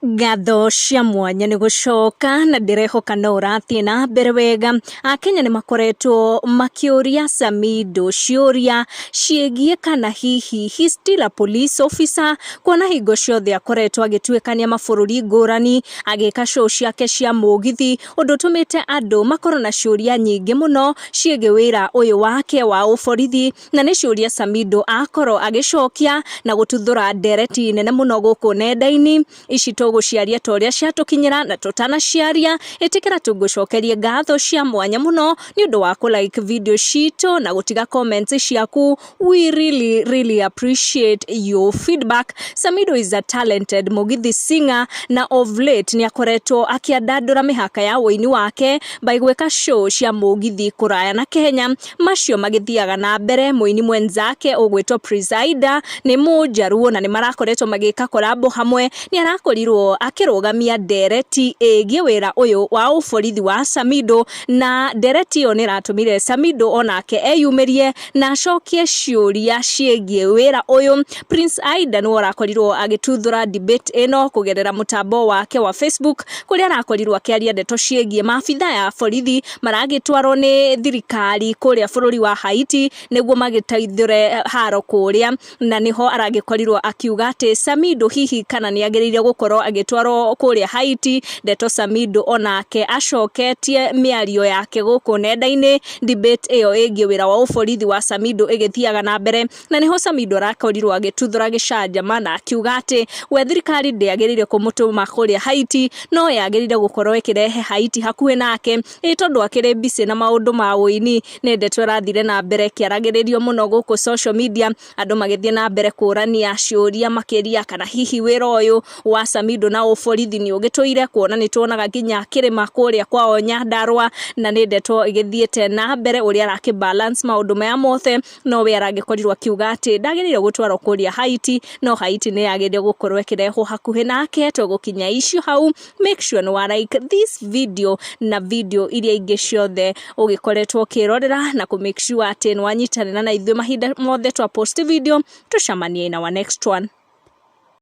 Ngatho cia mwanya nĩ gũcoka na ndĩrehoka no ũrathiĩ na mbere wega. Akenya nĩ makoretwo makĩũria Samido ciũria ciĩgiĩ kana hihi he still a police officer, kuona hingo ciothe akoretwo agĩtuĩkania mabũrũri ngũrani agĩka show ciake cia mũgithi, ũndũ ũtũmĩte andũ makorwo na ciũria nyingĩ mũno ciĩgiĩ wĩra ũyũ wake wa ũborithi. Na nĩ ciũria Samido akorwo agĩcokia na gũtuthũra ndereti nene mũno gũkũ nenda-inĩ. Ici tũgũciaria ta ũrĩa ciatũkinyĩra, na tũtanaciaria, ĩtĩkĩra tũgũcokerie ngatho cia mwanya mũno nĩ ũndũ wa kũ like video citũ na gũtiga comments ciaku. We really really appreciate your feedback. Samido is a talented Mũgithi singer, na of late nĩ akoretwo akĩandandũra mĩhaka ya ũini wake by gwĩka show cia mũgithi kũraya na Kenya. Macio magĩthiaga na mbere, mũini mwenzake ũgwĩtwo Presider nĩ Mũnjaruo na nĩ marakoretwo magĩka collabo hamwe, nĩ arakorirwo akĩrũgamia ndereti ĩgiĩ wĩra ũyũ wa ũborithi wa Samido, na ndereti ĩyo nĩ ĩratũmire Samido onake eyumĩrie na acokie ciũria ciĩgiĩ wĩra ũyũ. Prince Aida nĩwe ũrakorirwo agĩtuthũra debate ĩno kũgerera mũtambo wake wa Facebook, kũrĩa arakorirwo akĩaria ndeto ciĩgiĩ maabitha ya borithi maragĩtwarwo nĩ thirikari kũrĩa bũrũri wa Haiti nĩguo magĩteithũre haro kũrĩa, na nĩho aragĩkorirwo akiuga atĩ Samido hihi kana nĩ agĩrĩire gũkorwo agĩtwarwo kũrĩa Haiti. Ndeto Samido onake acoketie mĩario yake gũkũ nenda-inĩ, debate ĩyo ĩgiĩ wĩra wa ũborithi wa Samido ĩgĩthiaga na mbere, na nĩho Samido arakorirwo agĩtuthũra gĩcanjama na akiuga atĩ we thirikari ndĩagĩrĩire kũmũtũma kũrĩa Haiti, no yagĩrĩire gũkorwo ĩkĩrehe Haiti hakuhĩ nake, ĩ tondũ akĩrĩ busy na maũndũ ma ũini. Nĩ ndeto ĩrathire na mbere ĩkĩaragĩrĩrio mũno gũkũ social media, andũ magĩthiĩ na mbere kũrania ciũria makĩria kana hihi wĩra ũyũ wa Samido na ũborithi nĩ ũgĩtũire, kuona nĩ tuonaga nginya kĩrĩma kũrĩa kwao Nyandarua, na nĩ ndeto ĩgĩthiĩte na mbere ũrĩa arakĩ balance maũndũ maya mothe. No we aragĩkorirwo akiuga atĩ ndagĩrĩire gũtwarwo kũrĩa Haiti, no Haiti nĩ yagĩrĩire gũkorwo ĩkĩrehwo hakuhĩ nake. Tũgũkinya icio hau, make sure nĩ wa like this video na video iria ingĩ ciothe ũgĩkoretwo ũkĩrorera, na kũ make sure atĩ nĩ wanyitanĩra na ithuĩ mahinda mothe twa post video. Tũcemanie in our next one.